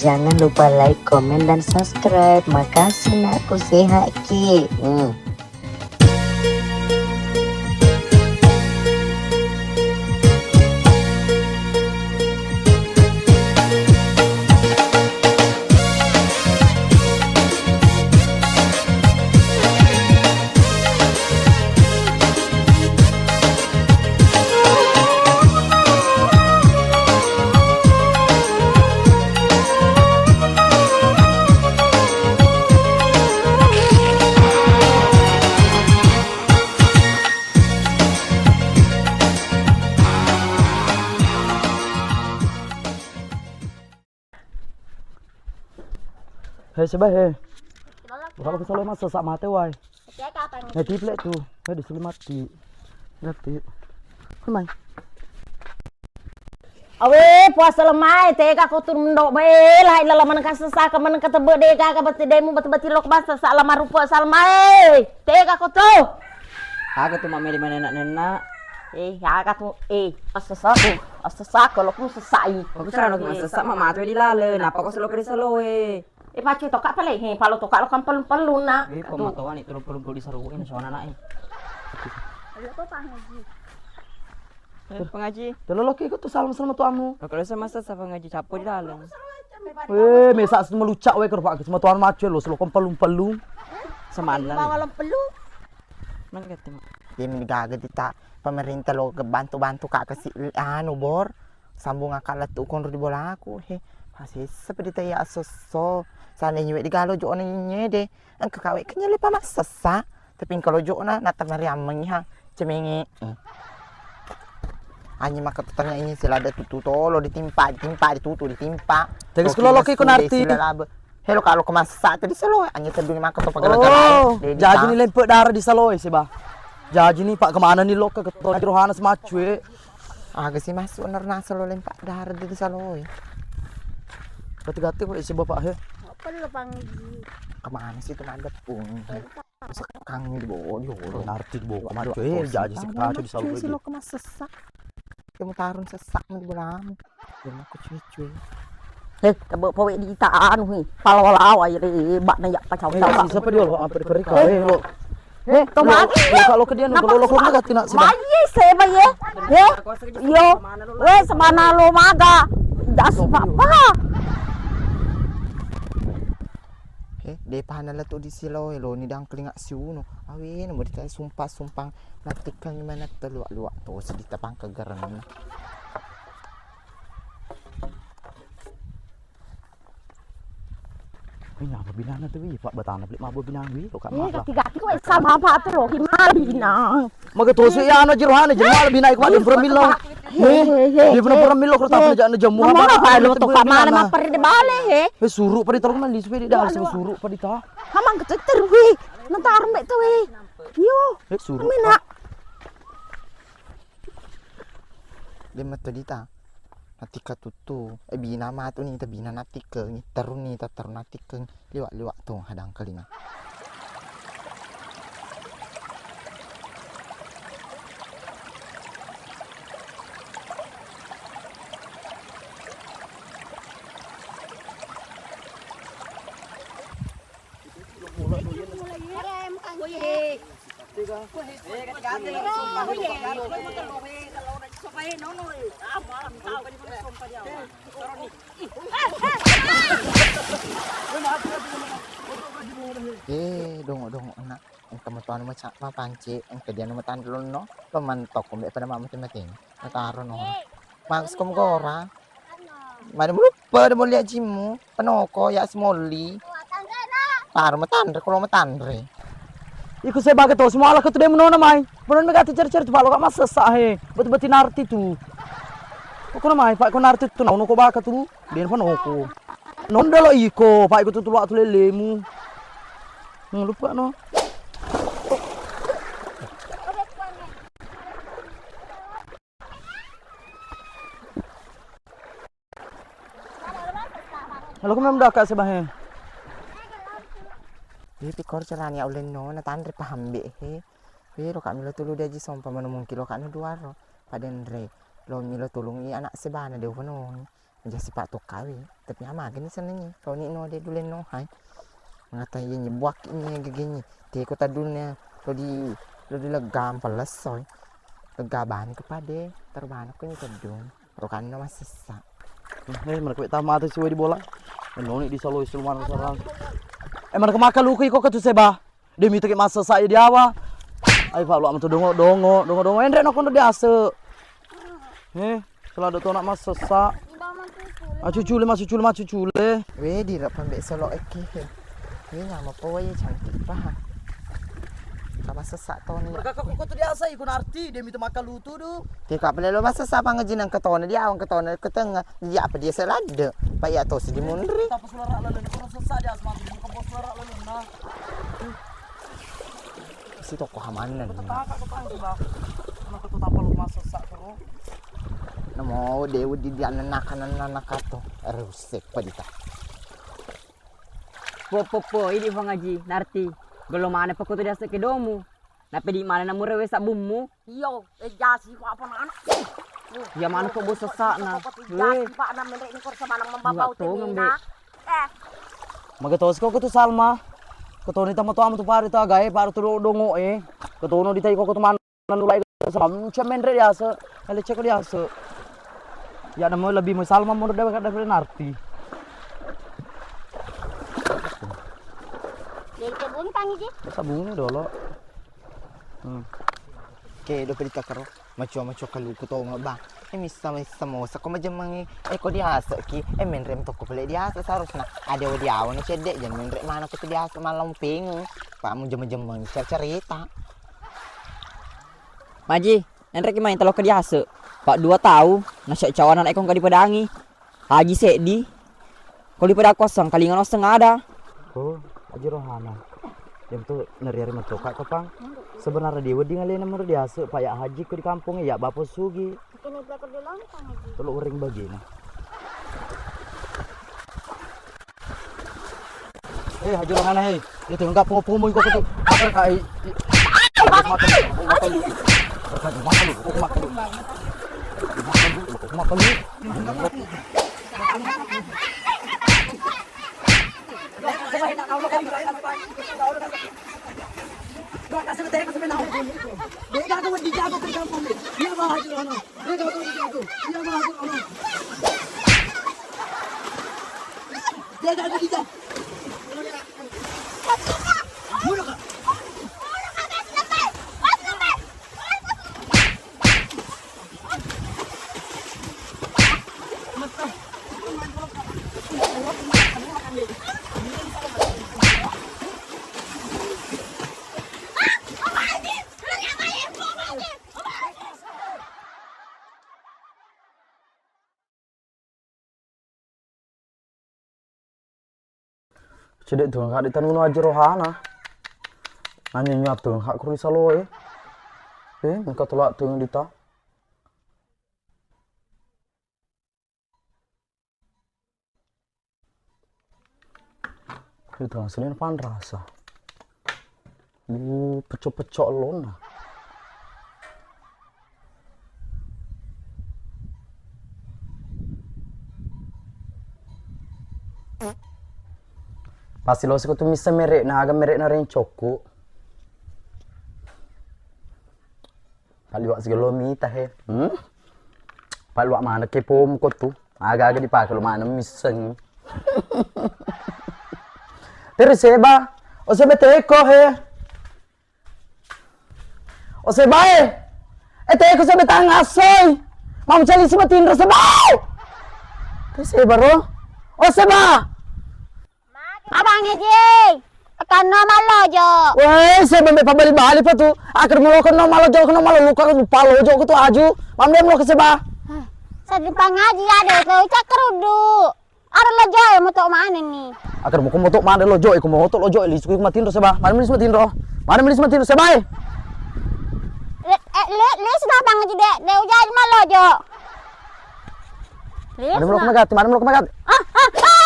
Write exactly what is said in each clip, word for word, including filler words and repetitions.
Jangan lupa like, komen, dan subscribe. Makasih, nakku, sehat ki. Hmm. Hei, Seba, hei. Kalau ke selalu masa sak mate, wai. Nanti plek tu. Hei, di sini mati. Mati. Kemai. Awe, puasa lemai, tega ko tu mendo be, la ilaha illallah, maneng ka sesa, ka maneng ka tebe, de gaga beti demu, beti-beti lok basa, sa lama rupa, salmai. Tega ko tu. Aga tu mameli mana nak nena. Eh, aga tu, eh, asesa tu, asesa ko lok sesai. Aku cara lok sesa, mama tu di lale, napa ko selo kere selo, eh. Eh, pacu toka pale, he, palo toka lo kan pelun-pelun na. Eh, ko matoa ni, pelun-pelun di seru, ini soalnya nak, eh. Ayo, apa, Pak Haji? Eh, pengaji. Telo loki ikut tu salam sama tuamu. Kalau sama sesa pengaji capo di dalam. Weh, mesa semua lucak weh, kerpak semua tuan macet lo, selo kompelung-pelung. Sama Allah. Bawa lempelu. Mana kata, Mak? Dia meni gaga dita pemerintah lo ke bantu-bantu kak ke si anu bor. Sambung akak lettu konro di bolaku. He, masih seperti taya asoso. Sana nyewe di galo jo ona nyede. Engka kawe kenyele pa massessa, tapi engka lojokna natamariammengngi ha, cemenge. Hmm. Anyi makkatutang ini silada tutu tolo ditimpa, ditimpa, ditutu, ditimpa. Terus kalau loki ko narti. Helo, kalau ke massessa tadi selo, anyi teduni makka to pagala-gala. Oh, jadi ni lempe dara di saloe seba. Jadi ni pak kemana ni loka ke to rohana semacue. Aga si masuk nerna selo lempe dara di saloe. Gati-gati ko isi bapak he. Apa lu pangaji? Kemana sih itu nadepung? Kang di bawah, di bawah. Narti di bawah, kemana? Eh, jaji si ketaco di salo. Silo kena sesak. Kamu tarung sesak di bawah. Dia mau cuy-cuy. He, tebe pawe di ita anu he. Palawa-lawa ya le, bak na ya pacau. Eh, siapa dia lo? Apa diperika? Eh, lo. Eh, to magi. Kalau ke dia nu, kalau lo kok nggak tina sih. Bayi saya bayi. He. Yo. Weh, semana lo maga. Jas papa. He, de pahana la tu di silo, lo ni dang kelinga siuno. Awe, nomor dita sumpah-sumpah. Natikang mana terluak-luak to sedita pangka gerenna. Wih, nyapa binana tu, wih, Pak, batana pelik mabuk binang, wih, lo kak. Eh, mabuk. Gati-gati ko sama apa tu lo, gimana binang? Maga tosu ya, ano jerohane, jerohane binai ko, ada pura milo. He, he, he, dia pura milo, kalau tak ada jam, apa lo tu, kak mana, mapar di bale, he? Eh, suruh pada taruh mana, di sepeda dah, suruh pada ta. Hamang keceter, wih, nanti arem tu, wih. Yo, eh, suruh. Mina. Dia metu dita. Natikka tuttu, eh, bina matu ni, tabina natikkengi, teruni, taterru natikkengi, liwak-liwak tu hadang kelinga. Eh, dongo-dongo na. Engka matoanu maca-, mapance, engka dianu matanre lonno, lo mantok kombe pada mate-mate. Mataro no. Maksudku gora. Mane muluppe de molli ajimmu, penoko ya semolli. Taro matanre, kalau matanre. Iku saya bage to, semua ala ketu de menona mai. Menona mega tu cari-cari tu, Pak, lo kak masessa he. Betul-betul narti tu. Kok na mai, Pak, ko narti tu, na ono ko baka tu. De penoko. Nonda lo iko, Pak, iko tu tulak tu lelemu. Hmm, lupa no. Halo, kemana dah kak sebahe? Jadi pikor caranya uleng no, na tanre paham be he. Wiro kak milo tulu diaji sompa mano mungkin lo kak no duaro. Padenre lo milo tulungi anak sebana de upanongi. Aja sipa' to kawi, tapi amagani senengngi. Toni no de dulenno hai. Mangata iye nyebuak ni gegenyi. Teko tadunna lo di, lo di legga pellessoi. Legga bani ko pade, terbana ko ni tedung. Rokanno masessa. Eh, mana ko tama mata siwa di bola. Noni di salo isu mana sarang. Eh, mana ko maka luku iko ke tu seba. De mita ke massessa iya diawa. Ai, Pak, luak matu dongo, dongo, dongo, dongo. Enre no kondo diase. Eh, sela do tona massessa. Macucule, macucule, macucule. Wedi ra pambe selo eke. Ini nama po wae cantik paha. Ka massessa toni. Mereka kok kok tu diase iku narti, de mita maka lutu du. Teka pale lo massessa pangaji nang ketona diawa, ketona ketengnga. Iya apa dia seladde. Pa iya tosi di munri. Tapa sulara lalu, kono sessa diase mati, buka bos sulara lalu, nah. Si toko hamanna ni. Betaka ko tang sudah. Ana ko tapa lu masuk sak terus. Namo de wedi di anak-anak anak ato. Rusek pa dita. Po, po, po, idi Puang Haji, narti. Gelo mana pako tu diase ke domu. Napedi mana namu rewe sabummu. Iyo, eh, jasi pa apa nana. Iya mana ko bos sesakna. Jasi pa na menre ni korsa manang mambabau tongeng, tenina. Eh. Magatosi ko tu Salma. Ketoni tama tu amu tu pari tu agae, pari tu dongo e. Ketono ditai ko tu manang ulai sama. Cuma menre diase. Ele ceko diase. Ya namo lebih mo Salma mo daripada narti. Jadi kebun tangi ji. Sabungi dolo. Hmm. Ke do pedi kakaro. Macua-macua kaluku tonga bang. E missa-missa mosa ko majemmengi. E ko diase ki. E menre mtoko pale diase seharusna. Ade wedi awa no cedde jang menre mana ko tu diase malam ping. Pa mu jemme-jemme cer-, cerita. Maji, enre ki main telo ke diase. Pak dua tau nasa cawana naik kong ka dipedangi. Haji seddi. Ko dipada kosong, kalinga no sengada. Oh, Haji Rohana. Yang tu neri-ari matoka ko pang. Sebenarnya dia wedding alena mero diase, Pak ya Haji ko di kampung ya Bapak Sugi. Telo uring bagina. Eh, Haji Rohana, hei. Itu enggak pungu-pungu iko itu. Apa kai? Cedde tu kak di tanuno Haji Rohana. Nanya nyo tu kak kuri saloe. Eh, engka tolak tu dita. Itu hasilnya panrasa. Uh, pecok-pecok lona. Pasti lo siko tu misa merek na aga merek na rencokku. Paliwak sigelo mita he. Hmm? Paliwak mana kepomu ko tu? Aga-aga dipake lo mana misseng. Terus seba, o seba teko he. O seba e. E teko seba tangasoi. Mamu cali seba tinro seba. Terus seba ro. O seba. Abang Eji, tekanno mallojo. Weh, seba mbe pabali-bali pa tu. Akhir muloko no mallojo, no mallojo, luka lupa lojo ko tu aju. Mambe muloko seba. Sadi pangaji ade to cakkerudu. Ada lojo e moto mana ni? Akhir muko moto mana lojo e, ko moto lojo e lisu ko matinro seba. Mana milis matinro? Mana milis matinro seba e? Le, eh, le, le sudah pangaji de, de ujaji mallojo. Mana mulok magati, mana mulok magati. Ah, ah, ah.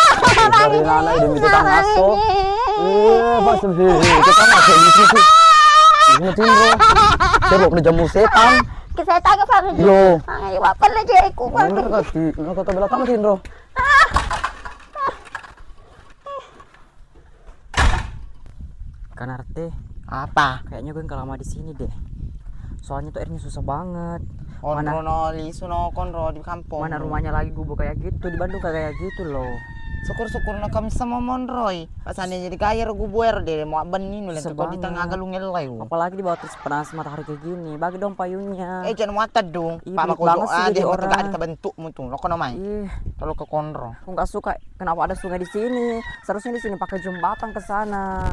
Dari nana ini minta tangaso. Eh, pas sih, kita tangaso di situ. Ini timbul. Terus kena jamu setan. Ke setan ke Lo. Ayo, apa lagi aku? Mana kau tu? Mana kau tu bela tamu, Indro? Kanarte. Apa? Kayaknya gue nggak lama di sini deh. Soalnya tuh airnya susah banget. Mana, onro no lisu no konro di kampung. Mana rumahnya lagi gubuk kayak gitu, di Bandung kayak gitu loh. Syukur-syukur no kami sama monroi. Pas seandainya di gaya ro gubuk ero deh, mau benni nulen. Susah tuh kok di tengah banget. Galung elai. Apalagi di bawah terus panas matahari kayak gini. Bagi dong payungnya. Eh, jangan muat dong. Ih, pelit banget sih jadi orang. Pak mako aja mata gak ada bentukmu tuh. Lo kono mai. Ih. Kalau ke konro. Aku nggak suka. Kenapa ada sungai di sini? Seharusnya di sini pakai jembatan ke sana.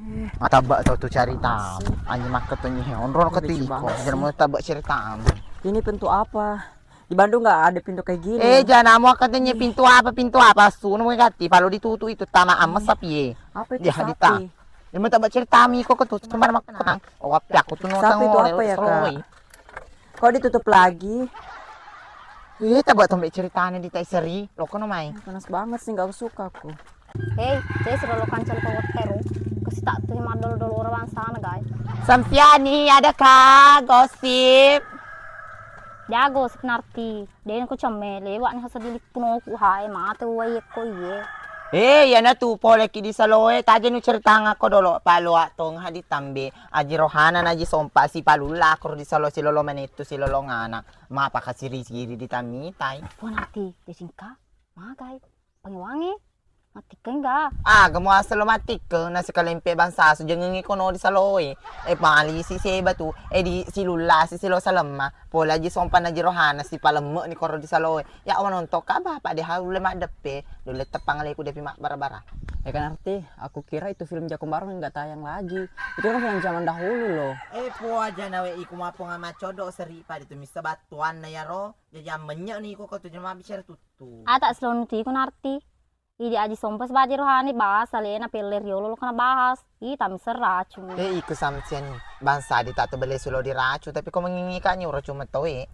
Eh. Matabak tau tu cerita. Anjing makkatanya onro. Lucu ketiliko banget sih. Jangan mau tabak cerita. Ini pintu apa? Di Bandung nggak ada pintu kayak gini. Eh, jangan mau katanya pintu apa, pintu apa? Sunu mau ganti. Kalau ditutup itu tanah amas sapi ye. Apa itu sapi? Dia hadita. Dia mau tabak cerita mi kok tu. Kemana makkatang? Oh, apa aku tuh nonton. Sapi itu apa ya, Kak? Kok ditutup lagi? Eh, tabak tombe ceritanya di tai seri. Lo kono mai. Panas banget sih, nggak suka aku. Hei, jadi sudah lo kancel ko teru. Kasi tak tuh madol dol orang sana, guys. Samsiani, adakah gosip? Dia gosip Narti. Dia ko cemme lewat nih sedih punoku hai mate wai ko iye. Eh, iyana tu pole ki di saloe, taje nu ceritangako dolo, paloak tong hadi tambe. Aji Rohana na Aji Sompa si palulla koro di salo silolo menettu silolo ngana. Mapa kasiri-siri di tamitai. Puang Narti, di singka, magai, pangewangi, matikkeng ga? Ah, gemu asal lo matikkeng, nasi kalempe bangsa su jengengi kono di saloe. Eh, mali si seba tu, eh, di silulla si silo salemma. Pole Aji Sompa na Aji Rohana si palemme ni koro di saloe. Ya, wanontokka bapa de ha ulle maddeppe, dulle teppang leku depi mabbara-bara. Ya kan, Arti, aku kira itu film Jakombarong nggak tayang lagi. Itu kan film zaman dahulu loh. Eh, po aja nawe iku mapong ama codo seri pada tu missa battuanna yaro. Jaji ammenye ni iko ko tu jema bicara tuttu. Ata selon tiku Narti. Idi Aji Sompa sebaji rohani bahas alena pelle riolo lo kena bahas. Ih, tami seracun. Eh, iku samsian bangsa di tak tebele sulo diracun, tapi kau menginginkan nyuruh cuma towe.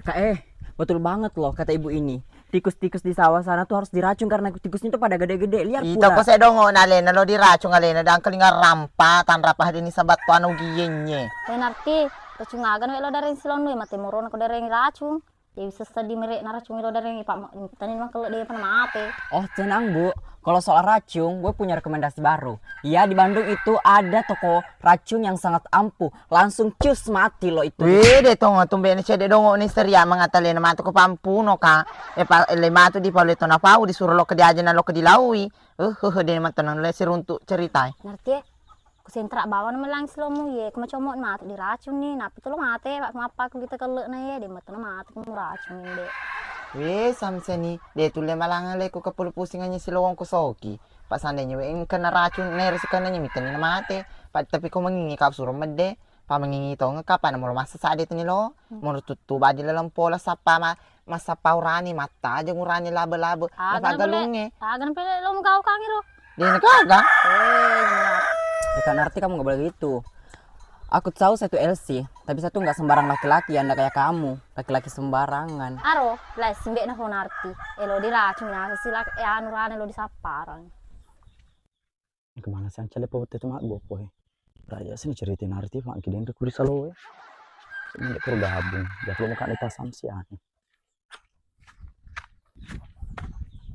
Kak, eh, betul banget loh kata ibu ini. Tikus-tikus di sawah sana tuh harus diracun karena tikusnya tuh pada gede-gede. Liar. Ita pula. Kok saya dongo nalena lo diracun alena dan kelinga rampa tan rapa hadini sabat tuan ugiyenye. Narti, racun agan we lo dareng silonwe mate morona ko dareng racun. Jadi bisa sedih merek naracun lo dareng Pak, tani makkelo de pernah mate. Oh, tenang, Bu. Kalau soal racun, gue punya rekomendasi baru. Ya, di Bandung itu ada toko racun yang sangat ampuh. Langsung cus mati lo itu. Wih, de tongo tumbe ni cede dongo ni seria mangata lena matu ko pampuno ka. E pa le matu di pale tona pau disuro lo ke diajana lo ke dilaui. Eh, eh, de matonang le siruntuk ceritai. Ngerti ya? Ku sentra bawang melang silomu ye, ku macomot matu diracun ni, napi tu lo mate, Pak, mappa ku kita kelle na ye, de matu na mate ku racun ni de. Weh, samseni, de tulle malanga le ku kepulu pusing anya silowong ku soki. Pak seandainya we engka na racun, ne resiko na mitani na mate. Pak, tapi ko mengingi kau suruh medde, pa mengingi tong ka pa na molo masa sade tani lo, molo tuttu baji laleng pola sappa ma, massappa urani, mattaja ngurani labe-labe. Aga na pele, aga na pele lo mugau kangi ro. Dena gaga. Eh, ya kan, Arti, kamu nggak boleh gitu. Aku tahu satu L C, tapi satu nggak sembarang laki-laki yang nggak kayak kamu, laki-laki sembarangan. Aro, lai simbe na Narti. Eh, lo diracun na sila, eh, anu rane lo disapparang. Kemana sih ancale po tu mak bopo eh. Raja sini cerita Narti mak kiden ku di salo eh. Ini perlu gabung. Ya kalau makan itu samsian.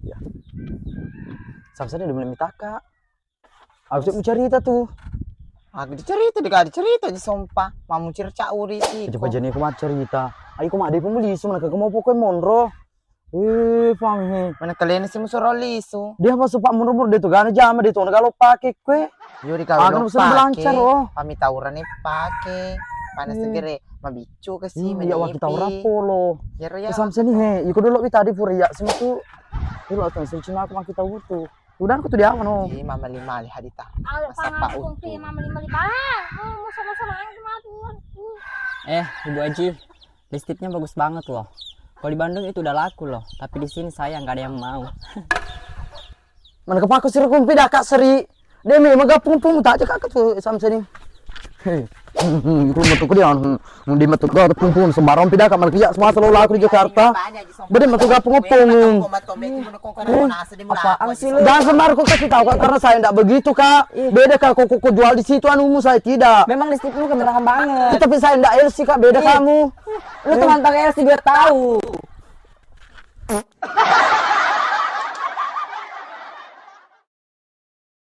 Ya. Samsian udah mulai mitaka. Harusnya mu cerita tuh. Aku dicerita, dikali cerita di sompa. Mamu cerca uri itu. Coba jani aku mau cerita. Ayo aku mau ada pembeli semua ke mau pokoknya monro. Eh, pang he. Mana kalian sih musoro lisu? Dia apa supak mundur-mundur dia tuh gana jama dia tuh galo pakai kue. Yo di kau lo pakai. Pami tauran nih pakai. Mana segere mabicu ke sih. Iya, wah, kita orang polo. Ya ro ya. Samseni he, iko dulu kita di pura ya sini tuh. Dulu tuh sini cuma aku mau kita butuh. Udah aku tuh dia mana? Iya, mama lima lih hadita. Masa pak utuh. Mama lima lih bah. Oh, mau sama-sama aja mah tuh. Eh, Ibu Haji. Listipnya bagus banget loh. Kalau di Bandung itu udah laku loh, tapi di sini sayang nggak ada yang mau. Mana kepaku sira kumpi dah Kak Seri. Demi megapung pung tak cekak tu samseni. Hei. Hmm, hmm, itu metu ku dia, hmm, hmm, di metu ku, pung, pung, sembarang pindah kamar kerja, semua selalu laku di Jakarta. Bede metu gapung opung. Apaan sih lu? Jangan sembarang kau kasih tahu, Kak, karena saya ndak begitu, Kak. Ih. Beda, Kak, kau, kau, kau jual di situ anumu, saya tidak. Memang listrik lu keberatan banget. Tapi saya ndak L C, Kak, beda kamu. Lu tuh mantan L C biar tahu.